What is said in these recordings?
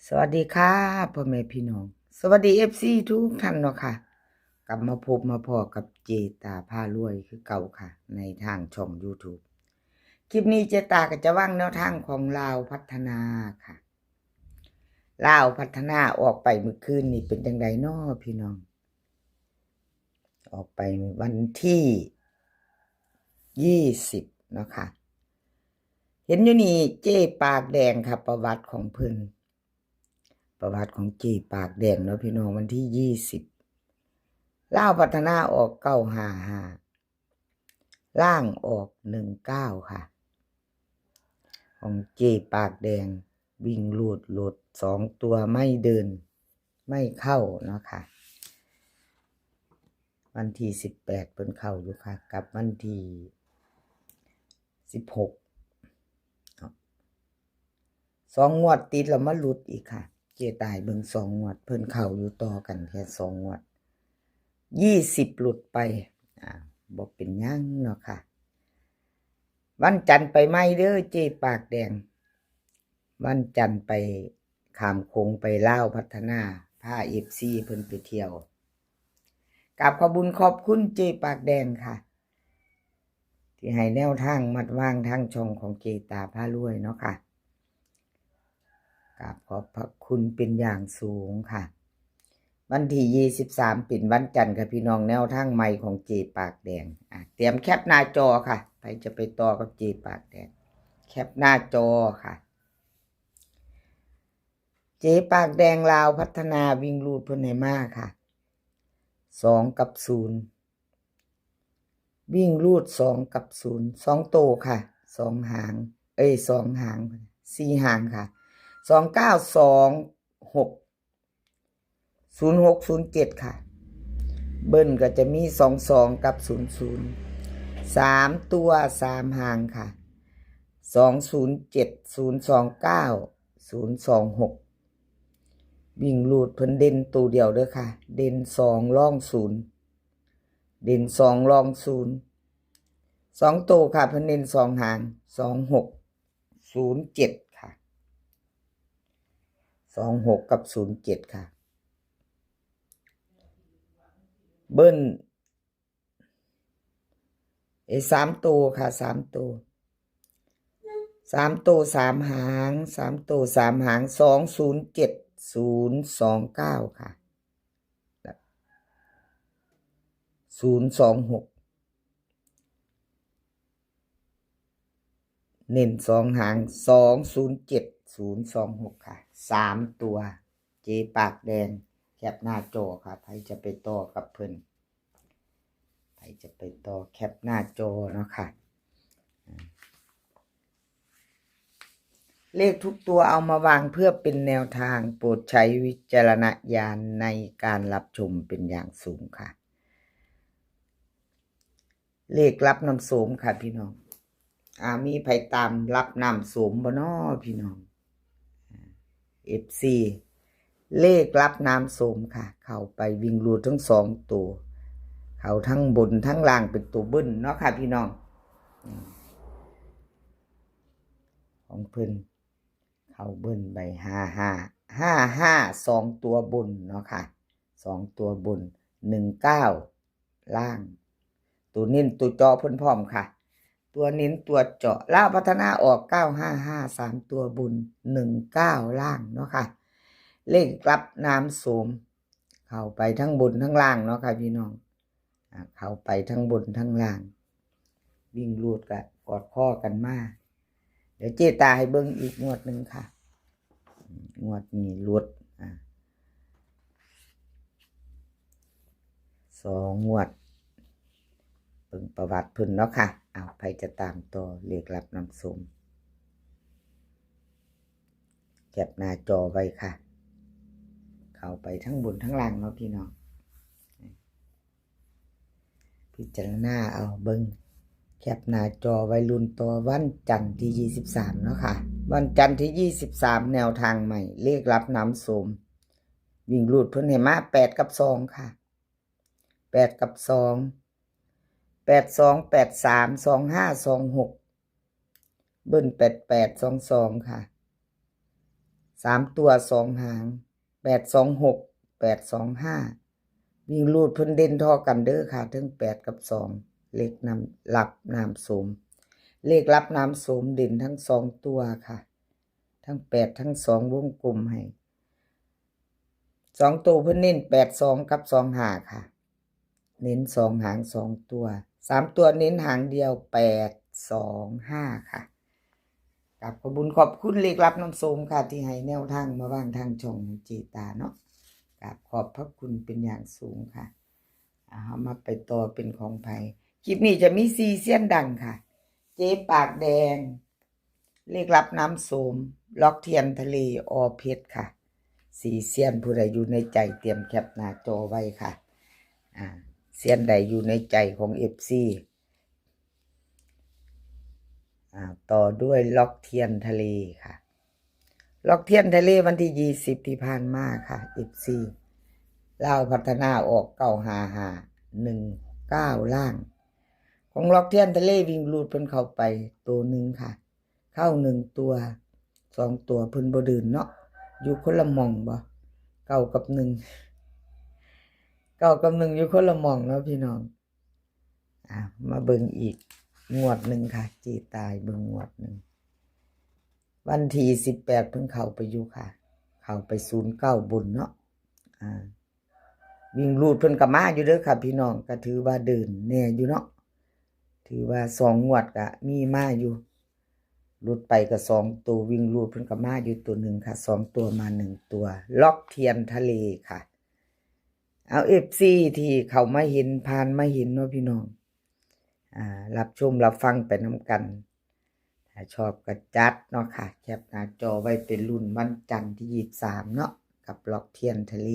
สวัสดีค่ะ พ่อแม่พี่น้อง สวัสดี เอฟซี ทุกท่านเนาะค่ะ กลับมาพบมาพ้อกับเจตาพารวยคือเก่าค่ะ ในทางช่อง YouTube คลิปนี้เจตาก็จะวางแนวทางของลาวพัฒนาค่ะ ลาวพัฒนาออกไปมื้อคืนนี้เป็นจั่งใดน้อพี่น้อง ออกไปวันที่ยี่สิบเนาะค่ะ เห็นอยู่นี่เจ๊ปากแดงค่ะ ประวัติของเพิ่น ประวัติของเจ๊ปากแดงเนาะพี่น้อง วันที่ยี่สิบ ลาวพัฒนาออกเก้าห้าห้า ล่างออกหนึ่งเก้าค่ะ ของเจ๊ปากแดง วิ่งรูดหลุดสองตัวไม่เดิน ไม่เข้าเนาะค่ะ วันที่สิบแปดเพิ่นเข้าอยู่ค่ะ กับวันที่สิบหกเนาะ สองงวดติดแล้วมาหลุดอีกค่ะ เจ๊ตาให้เบิ่งสองงวด เพิ่นเข้าอยู่ต่อกันแค่สองงวด ยี่สิบหลุดไป อ่า บ่เป็นหยังเนาะค่ะ วันจันทร์ไปใหม่เด้อเจ๊ปากแดง วันจันทร์ไปข้ามโขงไปลาวพัฒนา พา เอฟซี เพิ่นไปเที่ยว กราบขอบบุญขอบคุณเจ๊ปากแดงค่ะ ที่ให้แนวทางมาวางทางช่องของเจตาพารวยเนาะค่ะ กราบขอบพระคุณเป็นอย่างสูงค่ะ วันที่ยี่สิบสามเป็นวันจันทร์ค่ะพี่น้อง แนวทางใหม่ของเจ๊ปากแดง อ่ะ เตรียมแคปหน้าจอค่ะ ใผจะไปต่อกับเจ๊ปากแดง แคปหน้าจอค่ะ เจ๊ปากแดงลาวพัฒนาวิ่งรูดเพิ่นให้มาค่ะ สองกับศูนย์ วิ่งรูดสองกับศูนย์ สองโตค่ะ สองหาง เอ้ย สองหาง สี่หางค่ะ สองเก้า สองหก ศูนย์หก ศูนย์เจ็ด ค่ะ เบิ้ลก็จะมีสองสองกับศูนย์ศูนย์ สามตัวสามหางค่ะ สองศูนย์เจ็ด ศูนย์สองเก้า ศูนย์สองหก วิ่งรูดเพิ่นเด่นโตเดียวเด้อค่ะ เด่นสองรองศูนย์ เด่นสองรองศูนย์ สองโตค่ะ เพิ่นเด่นสองหาง สองหก ศูนย์เจ็ด ค่ะ สองหก กับ ศูนย์เจ็ด ค่ะ เบิ้ล เอ้ย สามโตค่ะ สามโต สามโตสามหาง สามโตสามหาง สองศูนย์เจ็ด ศูนย์สองเก้า ค่ะ ศูนย์สองหก เน้นสองหาง สองศูนย์เจ็ด ศูนย์สองหก ค่ะ สามตัว เจ๊ปากแดง แคปหน้าจอค่ะ ใผจะไปต่อกับเพิ่น ใผจะไปต่อ แคปหน้าจอเนาะค่ะ เลขทุกตัวเอามาวางเพื่อเป็นแนวทาง โปรดใช้วิจารณญาณในการรับชมเป็นอย่างสูงค่ะ เลขลับน้ำโสมค่ะพี่น้อง อ่า มีไผตามลับน้ำโสมบ่น้อพี่น้อง เอฟซี เลขลับน้ำโสมค่ะ เข้าไปวิ่งรูดทั้งสองตัว เข้าทั้งบนทั้งล่างเป็นตัวเบิ้ลเนาะค่ะพี่น้อง อืม ของเพิ่น เข้าเบิ้ลไป ห้าห้า ห้าห้า สองตัวบนเนาะค่ะ สองตัวบน หนึ่งเก้า ล่าง ตัวเน้นตัวเจาะเพิ่นพร้อมค่ะ ตัวเน้นตัวเจาะ ลาวพัฒนาออก เก้าห้าห้า สามตัวบน หนึ่งเก้า ล่างเนาะค่ะ เลขลับน้ำโสม เข้าไปทั้งบนทั้งล่างเนาะค่ะพี่น้อง อ่า เข้าไปทั้งบนทั้งล่าง วิ่งรูดก็กอดข้อกันมา เดี๋ยวเจ๊ตาให้เบิ่งอีกงวดหนึ่งค่ะ งวดนี้หลุด อ่า สองงวด เบิ่งประวัติเพิ่นเนาะค่ะ เอา ไผจะตามต่อ เลขลับน้ำโสม แคปหน้าจอไว้ค่ะ เข้าไปทั้งบนทั้งล่างเนาะพี่น้อง พิจารณาเอาเบิ่ง แคปหน้าจอไว้ลุ้นต่อวันจันทร์ที่ยี่สิบสามเนาะค่ะ วันจันทร์ที่ยี่สิบสาม แนวทางใหม่ เลขลับน้ำโสม วิ่งรูดเพิ่นให้มา แปดกับสองค่ะ แปดกับสอง แปดสอง แปดสาม สองห้า สองหก เบิ้ล แปดแปด สองสอง ค่ะ ສາມຕົວສອງຫາງ ແປດສອງຫົກ ແປດສອງຫ້າ ວິ່ງຮູດເພິ່ນເດັ່ນທໍ່ກັນເດີຄ່ະ ເທິງແປດກັບສອງ ເລກນຳ ລັບນ້ຳໂສມ ເລກລັບນ້ຳໂສມເດັ່ນທັງສອງຕົວຄ່ະ ທັງແປດທັງສອງ ວົງກົມໃຫ້ ສອງໂຕເພິ່ນເນັ້ນແປດສອງກັບສອງຫ້າຄ່ະ ເນັ້ນສອງຫາງສອງຕົວ ສາມຕົວເນັ້ນຫາງດຽວ ແປດສອງຫ້າຄ່ະ. ກາບຂອບບຸນຂອບຄຸນເລກລັບນ້ຳໂສມຄ່ະ ທີ່ໃຫ້ແນວທາງມາວາງທາງຊ່ອງຂອງເຈຕາເນາະ ກາບຂອບພະຄຸນເປັນຢ່າງສູງຄ່ະ. ອາ ເຮົາມາໄປຕໍ່ເປັນຂອງໃຜ ຄລິບນີ້ຈະມີສີ່ຊຽນດັງຄ່ະ ເຈປາກແດງ ເລກລັບນ້ຳໂສມ ລັອກທຽນທະເລ ອໍເພັດຄ່ະ ສີ່ຊຽນ ຜູ້ໃດຢູ່ໃນໃຈຕຽມແຄປໜ້າຈໍໄວ້ຄ່ະ ອາ ຊຽນໃດຢູ່ໃນໃຈຂອງເອັຟຊີ ອາ ຕໍ່ດ້ວຍລັອກທຽນທະເລຄ່ະ ລັອກທຽນທະເລວັນທີຊາວ ທີ່ຜ່ານມາຄ່ະ ເອັຟຊີ ລາວພັດທະນາອອກເກົ້າຫ້າຫ້າ ໜຶ່ງເກົ້າລ່າງ ຂອງລັອກທຽນທະເລ ວິ່ງຮູດເພິ່ນເຂົ້າໄປໂຕໜຶ່ງຄ່ະ ເຂົ້າໜຶ່ງຕົວ ສອງຕົວເພິ່ນບໍ່ເດີນເນາະ ຢູ່ຄົນລະໝ່ອງບໍ ເກົ້າກັບໜຶ່ງ ເກົ້າກັບໜຶ່ງຢູ່ຄົນລະໝ່ອງເນາະພີ່ນ້ອງ. ອາ ມາເບິ່ງອີກງວດໜຶ່ງຄ່ະ ເຈຕາເບິ່ງງວດໜຶ່ງ ວັນທີຊາວແປດເພິ່ນເຂົ້າໄປຢູ່ຄ່ະ ເຂົ້າໄປສູນເກົ້າບົນເນາະ ອາ ວິ່ງຮູດເພິ່ນກະມາຢູ່ເດີຄ່ະພີ່ນ້ອງ ກະຖືວ່າເດີນແດ່ຢູ່ເນາະ ຖືວ່າສອງງວດກະມີມາຢູ່ ຫຼຸດໄປກະສອງໂຕ ວິ່ງຮູດເພິ່ນກະມາຢູ່ໂຕໜຶ່ງຄ່ະ ສອງຕົວມາໜຶ່ງຕົວ ລັອກທຽນທະເລຄ່ະ. ເອົາ ເອັຟຊີ ທີ່ເຂົ້າມາເຫັນ ຜ່ານມາເຫັນເນາະພີ່ນ້ອງ ອາ ຮັບຊົມຮັບຟັງໄປນຳກັນ ຖ້າຊອບກະຈັດເນາະຄ່ະ ແຄປໜ້າຈໍໄວ້ໄປລຸ້ນວັນຈັນທີຊາວສາມເນາະ ກັບລັອກທຽນທະເລ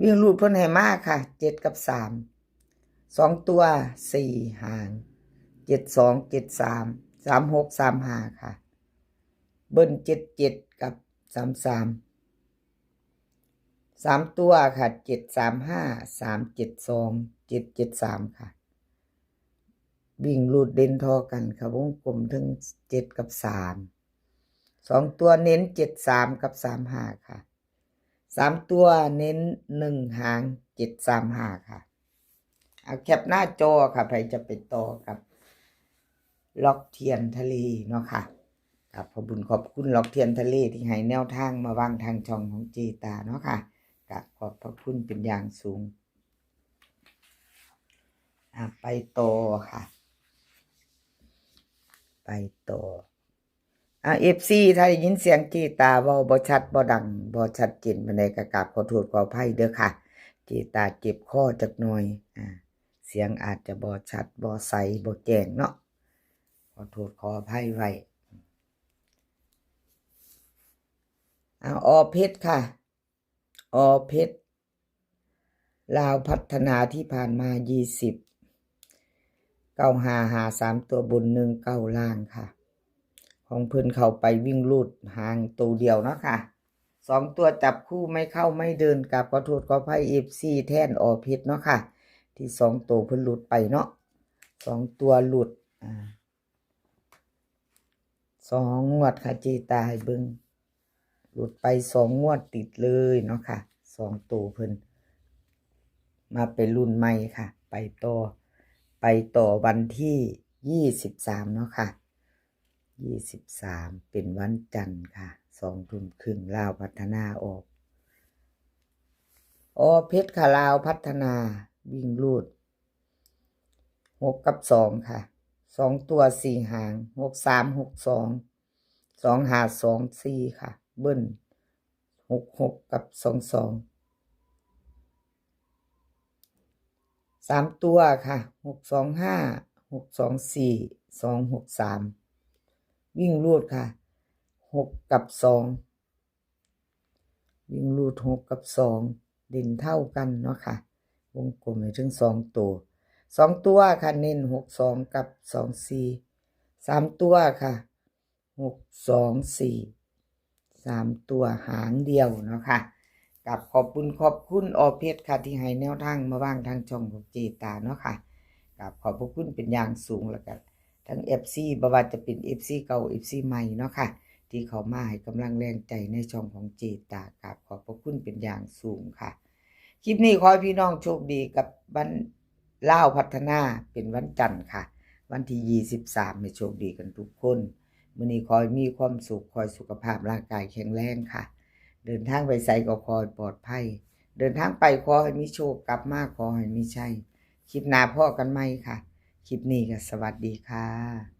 ວິ່ງຮູດເພິ່ນໃຫ້ມາຄ່ະ ເຈັດກັບສາມ ສອງຕົວສີ່ຫາງ ເຈັດສອງ ເຈັດສາມ ສາມຫົກ ສາມຫ້າຄ່ະ ເບິ້ນ ເຈັດເຈັດ ກັບ ສາມສາມ ສາມຕົວຄ່ະ ເຈັດສາມຫ້າ ສາມເຈັດສອງ ເຈັດເຈັດສາມຄ່ະ ວິ່ງຮູດເດັ່ນທໍ່ກັນຄ່ະ ວົງກົມເທິງເຈັດກັບສາມ ສອງຕົວເນັ້ນເຈັດສາມກັບສາມຫ້າຄ່ະ ສາມຕົວເນັ້ນໜຶ່ງຫາງ ເຈັດສາມຫ້າຄ່ະ. ເອົາແຄປໜ້າຈໍຄ່ະ ໃຜຈະໄປຕໍ່ກັບລັອກທຽນທະເລເນາະຄ່ະ ກາບຂອບບຸນຂອບຄຸນລັອກທຽນທະເລ ທີ່ໃຫ້ແນວທາງມາວາງທາງຊ່ອງຂອງເຈຕາເນາະຄ່ະ ກາບຂອບພະຄຸນເປັນຢ່າງສູງ. ອາ ໄປຕໍ່ຄ່ະ ໄປຕໍ່. ອາ ເອັຟຊີ ຖ້າໄດ້ຍິນສຽງເຈຕາເວົ້າບໍ່ຊັດ ບໍ່ດັງ ບໍ່ຊັດເຈນປານໃດ ກະກາບຂໍໂທດຂໍອະໄພເດີຄ່ະ ເຈຕາເຈັບຄໍຈັກໜ່ອຍ ອາ ສຽງອາດຈະບໍ່ຊັດ ບໍ່ໃສ ບໍ່ແຈ້ງເນາະ ຂໍໂທດຂໍອະໄພໄວ້. ອາ ອໍເພັດຄ່ະ ອໍເພັດ ລາວພັດທະນາທີ່ຜ່ານມາ ຊາວ ເກົ້າຫ້າຫ້າ ສາມຕົວບົນ ໜຶ່ງເກົ້າລ່າງຄ່ະ ຂອງເພິ່ນເຂົ້າໄປວິ່ງຮູດຫາງໂຕດຽວເນາະຄ່ະ ສອງຕົວຈັບຄູ່ໄມ່ເຂົ້າໄມ່ເດີນ ກາບຂໍໂທດຂໍອະໄພ ເອັຟຊີ ແທນ ອໍເພັດເນາະຄ່ະ ທີ່ສອງໂຕເພິ່ນຫຼຸດໄປເນາະ ສອງຕົວຫຼຸດ ອາ ສອງງວດຄ່ະ ເຈຕາໃຫ້ເບິ່ງ ຫຼຸດໄປສອງງວດຕິດເລີຍເນາະຄ່ະ ສອງໂຕເພິ່ນ ມາໄປລຸ້ນໃໝ່ຄ່ະ ໄປຕໍ່ ໄປຕໍ່ວັນທີຊາວສາມເນາະຄ່ະ ຊາວສາມເປັນວັນຈັນຄ່ະ ສອງທຸ່ມຄຶ່ງ ລາວພັດທະນາອອກ ອໍເພັດຄ່ະ ລາວພັດທະນາ ວິ່ງຮູດ ຫົກກັບສອງຄ່ະ ສອງຕົວສີ່ຫາງ ຫົກສາມ ຫົກສອງ ສອງຫ້າ ສອງສີ່ຄ່ະ ເບິ້ນ ຫົກຫົກ ກັບ ສອງສອງ ສາມຕົວຄ່ະ ຫົກສອງຫ້າ ຫົກສອງສີ່ ສອງຫົກສາມ ວິ່ງຮູດຄ່ະ ຫົກກັບສອງ ວິ່ງຮູດຫົກກັບສອງ ເດັ່ນເທົ່າກັນເນາະຄ່ະ ວົງກົມໃຫ້ເຖິງສອງໂຕ ສອງຕົວຄ່ະ ເນັ້ນຫົກສອງກັບສອງສີ່ ສາມຕົວຄ່ະ ຫົກສອງສີ່ ສາມຕົວຫາງດຽວເນາະຄ່ະ ກາບຂອບບຸນຂອບຄຸນ ອໍເພັດຄ່ະ ທີ່ໃຫ້ແນວທາງມາວາງທາງຊ່ອງຂອງເຈຕາເນາະຄ່ະ ກາບຂອບພະຄຸນເປັນຢ່າງສູງ ແລ້ວກະທັງເອັຟຊີ ບໍ່ວ່າຈະເປັນເອັຟຊີເກົ່າ ເອັຟຊີໃໝ່ເນາະຄ່ະ ທີ່ເຂົ້າມາໃຫ້ກຳລັງແຮງໃຈໃນຊ່ອງຂອງເຈຕາ ກາບຂອບພະຄຸນເປັນຢ່າງສູງຄ່ະ. ຄລິບນີ້ຂໍໃຫ້ພີ່ນ້ອງໂຊກດີກັບວັນລາວພັດທະນາ ເປັນວັນຈັນຄ່ະ ວັນທີຊາວສາມ ໃຫ້ໂຊກດີກັນທຸກຄົນ. ມື້ນີ້ຂໍໃຫ້ມີຄວາມສຸກ ຂໍໃຫ້ສຸຂະພາບຮ່າງກາຍແຂງແຮງຄ່ະ. ເດີນທາງໄປໃສກໍຂໍໃຫ້ປອດໄພ ເດີນທາງໄປຂໍໃຫ້ມີໂຊກ ກັບມາຂໍໃຫ້ມີໄຊ. ຄລິບໜ້າພໍ້ກັນໃໝ່ຄ່ະ. ຄລິບນີ້ກໍສະຫວັດດີຄ່ະ.